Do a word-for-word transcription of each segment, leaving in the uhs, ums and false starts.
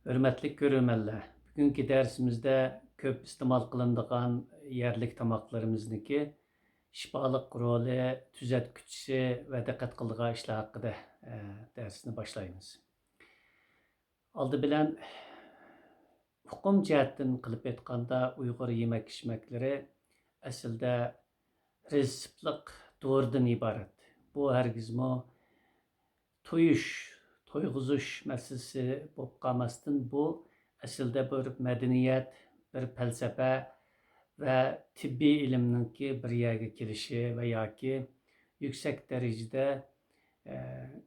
ھۆرمەتلىك كۆرۈرمەنلەر، بۈگۈنكى دەرسىمىزدە كۆپ ئىستېمال قىلىنىدىغان يەرلىك تاماقلىرىمىزنىڭكى شىپالىق رولى، تۈزەتكۈچىسى ۋە دىققەت قىلىدىغان ئىشلار ھەققىدە، ئە، دەرسنى باشلايمىز. ئالدى بىلەن ئۇقۇم جەھەتتىن قىلىپ ئېيتقاندا، ئۇيغۇر يېمەك-ئىچمەكلىرى ئەسلىدە رېتسېپلىق دورىدىن ئىبارەت. بۇ ھەرگىزمۇ تويۇش، تويغۇزۇش مەسىلىسى بولۇپ قالماستىن، بۇ ئەسلىدە بىر مەدەنىيەت، بىر پەلسەپە ۋە تېببىي ئىلىمنىڭكى بىر يەرگە كېلىشى ۋە ياكى يۈكسەك دەرىجىدە، ئە،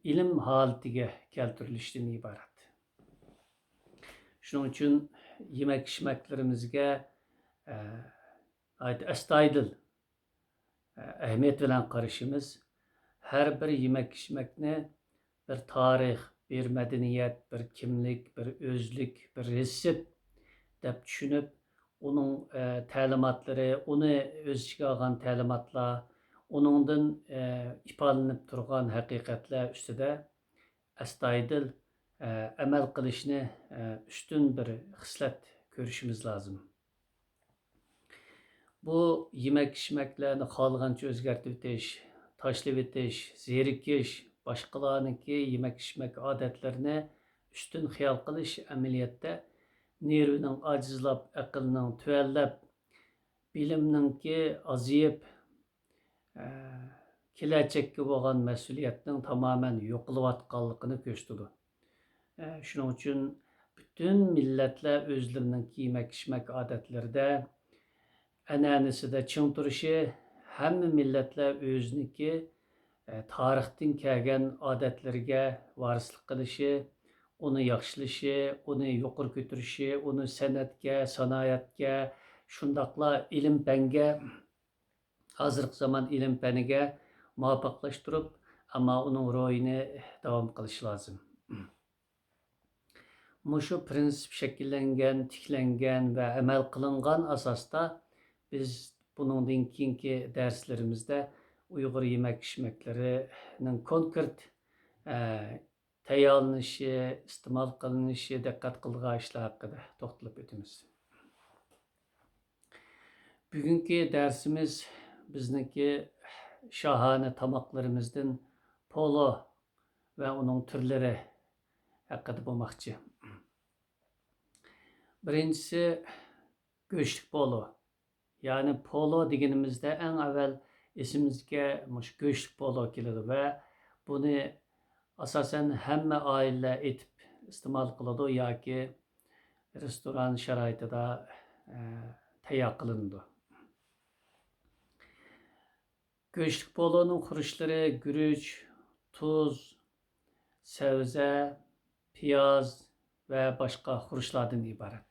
ئىلىم ھالىتىگە كەلتۈرۈلۈشىدىن ئىبارەت. شۇنىڭ ئۈچۈن يېمەك-ئىچمەكلىرىمىزگە، ئە، ناھايىتى ئەستايىدىل، ئە، ئەھمىيەت بىلەن قارىشىمىز، ھەر بىر يېمەك-ئىچمەكنى بىر تارىخ، بىر مەدەنىيەت، بىر كىملىك، بىر ئۆزلۈك، بىر رېتسېپ دەپ چۈشىنىپ، ئۇنىڭ، ئە، تەلىماتلىرى، ئۇنى ئۆز ئىچىگە ئالغان تەلىماتلار، ئۇنىڭدىن، ئە، ئىپادىلىنىپ تۇرغان ھەقىقەتلەر ئۈستىدە ئەستايىدىل، ئە، ئەمەل قىلىشنى، ئە، ئۈستۈن بىر خىسلەت كۆرۈشىمىز لازىم. بۇ يېمەك-ئىچمەكلەرنى خالىغانچە ئۆزگەرتىۋېتىش، تاشلىۋېتىش، زېرىكىش، باشقىلارنىڭكى يېمەك-ئىچمەك ئادەتلىرىنى ئۈستۈن خىيال قىلىش ئەمەلىيەتتە نېرۋىنىڭ ئاجىزلاپ، ئەقىلنىڭ تۆۋەنلەپ، بىلىمنىڭكى ئازىيىپ، ئە، كېلەچەككە بولغان مەسئۇلىيەتنىڭ تامامەن يوقىلىۋاتقانلىقىنى كۆرسىتىدۇ. ئە، شۇنىڭ ئۈچۈن پۈتۈن مىللەتلەر ئۆزلىرىنىڭ يېمەك-ئىچمەك ئادەتلىرىدە، ئەنئەنىسىدە چىڭ تۇرۇشى، ھەممە مىللەتلەر ئۆزىنىڭكى، ئە، تارىختىن كەلگەن ئادەتلىرىگە ۋارىسلىق قىلىشى، ئۇنى ياخشىلىشى، ئۇنى يۇقىرى كۆتۈرۈشى، ئۇنى سەنئەتكە، سانائەتكە، شۇنداقلا ئىلىم-پەنگە، ھازىرقى زامان ئىلىم-پەنىگە مۇۋاپىقلاشتۇرۇپ، ئەمما ئۇنىڭ روھىنى داۋام قىلىش لازىم. مۇشۇ پىرىنسىپ شەكىللەنگەن، تىكلەنگەن ۋە ئەمەل قىلىنغان ئاساستا بىز بۇنىڭدىن كېيىنكى دەرسلىرىمىزدە ئۇيغۇر يېمەك-ئىچمەكلىرىنىڭ كونكرېت، ئە، تەييارلىنىشى، ئىستېمال قىلىنىشى، دىققەت قىلىدىغان ئىشلار ھەققىدە توختىلىپ ئۆتىمىز. بۈگۈنكى دەرسىمىز بىزنىڭكى شاھانە تاماقلىرىمىزدىن پولۇ ۋە ئۇنىڭ تۈرلىرى ھەققىدە بولماقچى. بىرىنچىسى، گۆشلۈك پولۇ. يەنى پولۇ دېگىنىمىزدە ئەڭ ئەۋۋەل ئېسىمىزگە مۇشۇ گۆشلۈك پولۇ كېلىدۇ ۋە بۇنى ئاساسەن ھەممە ئائىلىلەر ئېتىپ ئىستېمال قىلىدۇ ياكى رېستوران شارائىتىدا، ئە، تەييار قىلىنىدۇ. گۆشلۈك پولۇنىڭ خۇرۇچلىرى گۈرۈچ، تۇز، سەۋزە، پىياز ۋە باشقا خۇرۇچلاردىن ئىبارەت.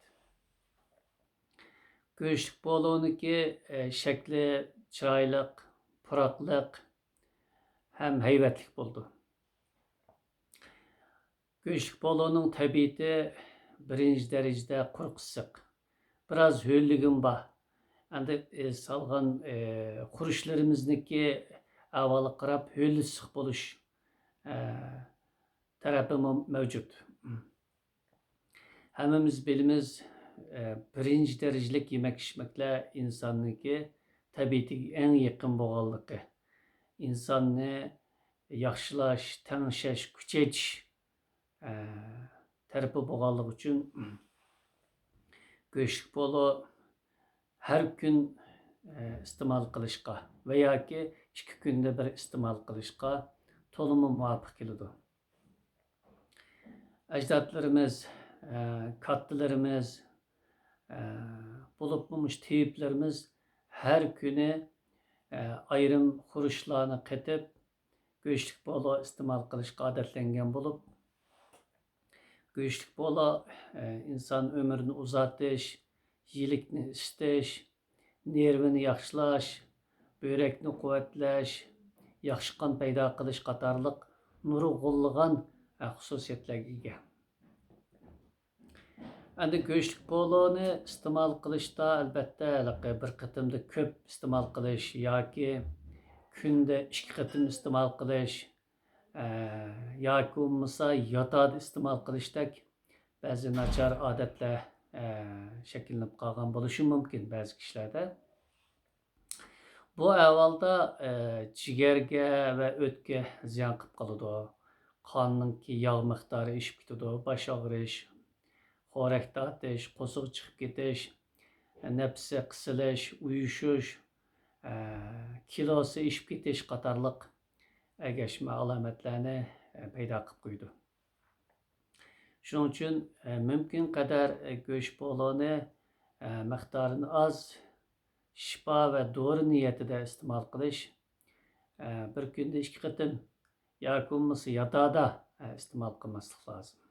گۆشلۈك پولۇنىڭكى، ئە، شەكلى چىرايلىق، پۇراقلىق ھەم ھەيۋەتلىك بولىدۇ. گۆشلۈك پولۇنىڭ تەبىئىتى بىرىنچى دەرىجىدە قۇرۇق ئىسسىق. بىراز ھۆللۈكىمۇ بار. ئەمدى، ئى، سالغان، ئى، خۇرۇچلىرىمىزنىڭكى ئەھۋالىغا قاراپ ھۆل ئىسسىق بولۇش، ئە، تەرەپىمۇ مەۋجۇت. ھەممىمىز بىلىمىز، ئە، بىرىنچى دەرىجىلىك يېمەك-ئىچمەكلەر ئىنساننىڭكى تەبىئىتىگە ئەڭ يېقىن بولغانلىقى، ئىنساننى ياخشىلاش، تەڭشەش، كۈچەيتىش، ئە، تەرىپى بولغانلىقى ئۈچۈن، گۆشلۈك پولۇ ھەر كۈن، ئە، ئىستېمال قىلىشقا ۋە ياكى ئىككى كۈندە بىر ئىستېمال قىلىشقا تولىمۇ مۇۋاپىق كېلىدۇ. ئەجدادلىرىمىز، ئە، كاتتىلىرىمىز، ئە، بولۇپمۇ مۇشۇ تېۋىپلىرىمىز ھەر كۈنى، ئە، ئايرىم خۇرۇچلارنى قېتىپ، گۆشلۈك پولۇ ئىستېمال قىلىشقا ئادەتلەنگەن بولۇپ، گۆشلۈك پولۇ، ئە، ئىنسان ئۆمرىنى ئۇزارتىش، يىلىكنى ئىسسىتىش، نېرۋىنى ياخشىلاش، بۆرەكنى قۇۋۋەتلەش، ياخشى قان پەيدا قىلىش قاتارلىق نۇرغۇنلىغان، ئە، خۇسۇسىيەتلەرگە ئىگە. ئەمدى گۆشلۈك پولۇنى ئىستېمال قىلىشتا، ئەلۋەتتە، ھېلىقى بىر قېتىمدا كۆپ ئىستېمال قىلىش ياكى كۈندە ئىككى قېتىم ئىستېمال قىلىش، ئە، ياكى بولمىسا ياتاقدا ئىستېمال قىلىشتەك بەزى ناچار ئادەتلەر، ئە، شەكىللىنىپ قالغان بولۇشى مۇمكىن بەزى كىشىلەردە. بۇ ئەھۋالدا، ئە، جىگەرگە ۋە ئۆتكە زىيان قىلىپ قالىدۇ. قاننىڭكى ياغ مىقدارى ئېشىپ كېتىدۇ، باش ئاغرىش، خورەك تارتىش، قورسىقى چىقىپ كېتىش، نەپىسى قىسىلىش، ئۇيۇشۇش، ئە، كىلوسى ئېشىپ كېتىش قاتارلىق ئەگەشمە ئالامەتلەرنى، ئە، پەيدا قىلىپ قويىدۇ. شۇنىڭ ئۈچۈن، ئە، مۇمكىن قەدەر، ئە، گۆش پولۇنى، ئە، مىقدارىنى ئاز، شىپا ۋە دورا نىيەتىدە ئىستېمال قىلىش، ئە، بىر كۈندە ئىككى قېتىم ياكى بولمىسا ياتادا، ئە، ئىستېمال قىلماسلىق لازىم.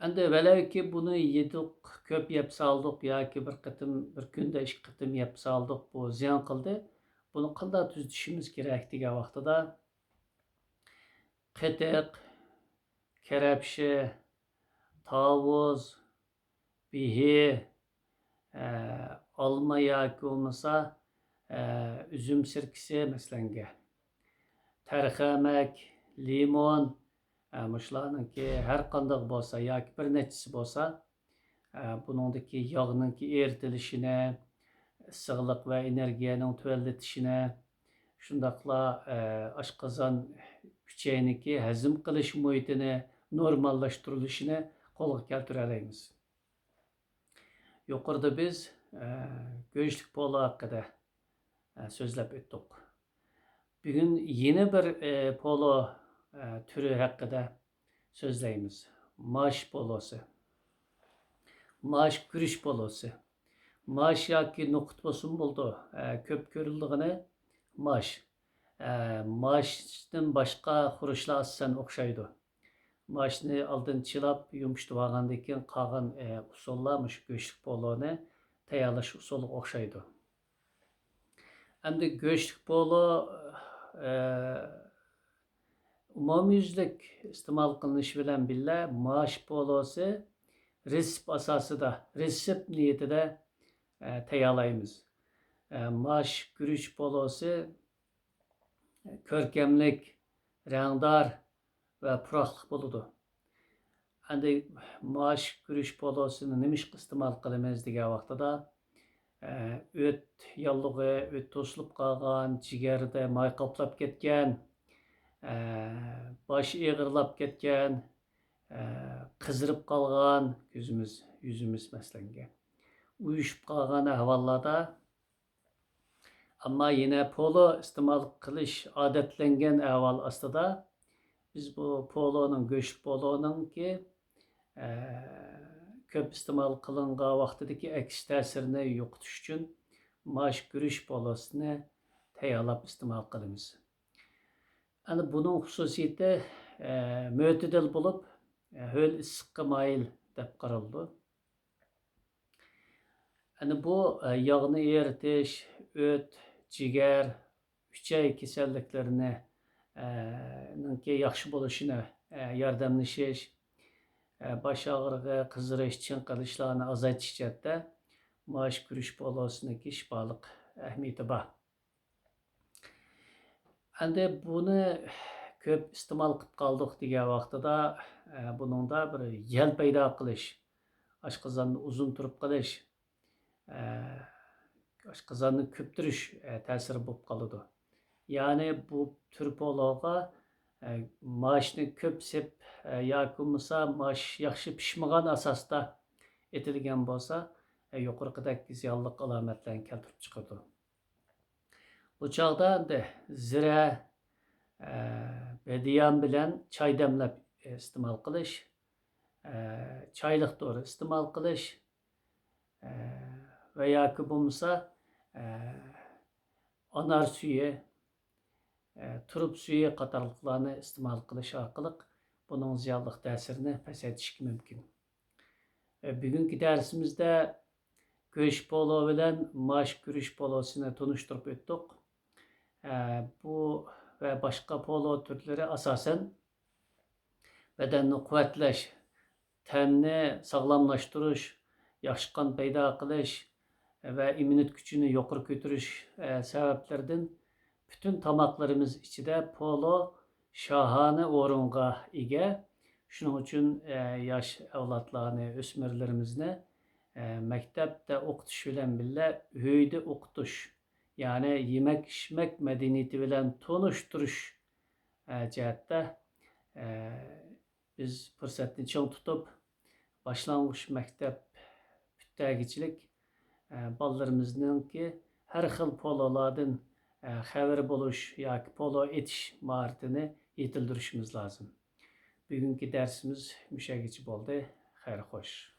ئەمدى ۋەلەۋكى بۇنى يېدۇق، كۆپ يەپ سالدۇق ياكى بىر قېتىم، بىر كۈندە ئىككى قېتىم يەپ سالدۇق، بۇ زىيان قىلدى. بۇنى قانداق تۈزىتىشىمىز كېرەك دېگەن ۋاقتىدا، قېتىق، كەرەپشە، تاۋۇز، بېھى، ئە، ئالما ياكى بولمىسا، ئە، ئۈزۈم سىركىسى، مەسىلەنگە، تەرخەمەك، لىمون، ئە، مۇشۇلارنىڭكى ھەر قانداق بولسا ياكى بىر نەچچىسى بولسا، ئە، بۇنىڭدىكى ياغنىڭكى ئېرىتىلىشىنى، ئىسسىقلىق ۋە ئېنېرگىيەنىڭ تۆۋەنلىتىشىنى، شۇنداقلا، ئە، ئاشقازان ئۈچەينىڭكى ھەزىم قىلىش مۇھىتىنى نورماللاشتۇرۇلۇشىنى قولغا كەلتۈرەلەيمىز. يۇقىرىدا بىز، ئە، گۆشلۈك پولۇ ھەققىدە، ئە، سۆزلەپ ئۆتتۇق. بۈگۈن يەنە بىر، ئە، پولۇ، ئە، تۈرى ھەققىدە سۆزلەيمىز. ماش پولۇسى. ماش گۈرۈچ پولۇسى. ماش ياكى نوقۇت بولسىمۇ بولىدۇ. ئە، كۆپ كۆرۈلىدىغىنى ماش. ئە، ماشتىن باشقا خۇرۇچلار ئاساسەن ئوخشايدۇ. ماشنى ئالدىن چىلاپ، يۇمشىتىپ ئالغاندىن كېيىن قالغان، ئە، ئۇسۇللار مۇشۇ گۆشلۈك پولۇنى تەييارلاش ئۇسۇلىغا ئوخشايدۇ. ئەمدى گۆشلۈك پولۇ، ئە، ئومۇميۈزلۈك ئىستېمال قىلىنىشى بىلەن بىللە، ماش پولۇسى رېتسېپ ئاساسىدا، رېتسېپ نىيىتىدە، ئە، تەييارلايمىز. ئە، ماش گۈرۈچ پولۇسى كۆركەملىك، رەڭدار ۋە پۇراقلىق بولىدۇ. ئەمدى ماش گۈرۈچ پولۇسىنى نېمىشقا ئىستېمال قىلىمىز دېگەن ۋاقتىدا، ئە، ئۆت ياللۇغى، ئۆت توسۇلۇپ قالغان، جىگەردە ماي قاپلاپ كەتكەن، ئە، باش ئېغىرلاپ كەتكەن، ئە، قىزىرىپ قالغان كۆزىمىز، يۈزىمىز مەسىلەنگە، ئۇيۇشۇپ قالغان ئەھۋاللاردا، ئەمما يەنە پولۇ ئىستېمال قىلىش ئادەتلەنگەن ئەھۋال ئاستىدا، بىز بۇ پولۇنىڭ، گۆشلۈك پولۇنىڭكى، ئە، كۆپ ئىستېمال قىلىنغان ۋاقتىدىكى ئەكس تەسىرىنى يوقىتىش ئۈچۈن ماش گۈرۈچ پولۇسىنى تەييارلاپ ئىستېمال قىلىمىز. ئەنە بۇنىڭ خۇسۇسىيىتى، ئە، مۆتىدىل بولۇپ، ئە، ھۆل ئىسسىققا مايىل دەپ قارىلىدۇ. ئەنە بۇ، ئە، ياغنى ئېرىتىش، ئۆت، جىگەر، ئۈچەي كېسەللىكلىرىنى، ئە، نىڭكى ياخشى بولۇشىنى، ئە، ياردەملىشىش، ئە، باش ئاغرىقى، قىزىرىش، چىڭقىلىشلارنى ئازايتىش جەھەتتە ماش گۈرۈچ پولۇسىنىڭكى شىپالىق ئەھمىيىتى بار. ئەمدى بۇنى كۆپ ئىستېمال قىلىپ قالدۇق دېگەن ۋاقتىدا، ئە، بۇنىڭدا بىر يەل پەيدا قىلىش، ئاشقازاندا ئۇزۇن تۇرۇپ قېلىش، ئە، ئاشقازاننى كۆپتۈرۈش، ئە، تەسىرى بولۇپ قالىدۇ. يەنى بۇ تۈر پولۇغا، ئە، ماشنى كۆپ سېپ، ئە، ياكى بولمىسا ماش ياخشى پىشمىغان ئاساستا ئېتىلگەن بولسا، ئە، يۇقىرىقىدەك زىيانلىق ئالامەتلەرنى كەلتۈرۈپ چىقىرىدۇ. بۇ چاغدا ئەمدى زىرە، ئە، بەدىيان بىلەن چاي دەملەپ، ئە، ئىستېمال قىلىش، ئە، چايلىق دورا ئىستېمال قىلىش، ئە، ۋە ياكى بولمىسا، ئە، ئانار سۈيى، ئە، تۇرۇپ سۈيى قاتارلىقلارنى ئىستېمال قىلىش ئارقىلىق بۇنىڭ زىيانلىق تەسىرىنى پەسەيتىشكە مۇمكىن. ئە، بۈگۈنكى دەرسىمىزدە گۆش پولۇ بىلەن ماش گۈرۈچ پولۇسىنى تونۇشتۇرۇپ ئۆتتۇق. ئە، بۇ ۋە باشقا پولۇ تۈرلىرى ئاساسەن بەدەننى قۇۋۋەتلەش، تەننى ساغلاملاشتۇرۇش، ياخشى قان پەيدا قىلىش ۋە ئىممۇنىتېت كۈچىنى يۇقىرى كۆتۈرۈش، ئە، سەۋەبلىرىدىن پۈتۈن تاماقلىرىمىز ئىچىدە پولۇ شاھانە ئورۇنغا ئىگە. شۇنىڭ ئۈچۈن، ئە، ياش ئەۋلادلارنى، ئۆسمۈرلىرىمىزنى، ئە، مەكتەپتە ئوقۇتۇش بىلەن بىللە ئۆيدە ئوقۇتۇش، يەنى يېمەك-ئىچمەك مەدەنىيىتى بىلەن تونۇشتۇرۇش، ئە، جەھەتتە، ئە، بىز پۇرسەتنى چىڭ تۇتۇپ، باشلانغۇچ مەكتەپ پۈتتەرگىچىلىك، ئە، بالىلىرىمىزنىڭكى ھەر خىل پولولاردىن، ئە، خەۋىرى بولۇش ياكى پولو ئېتىش ماھارىتىنى يېتىلدۈرۈشىمىز لازىم. بۈگۈنكى دەرسىمىز مۇشەگىچە بولدى. خەير خوش.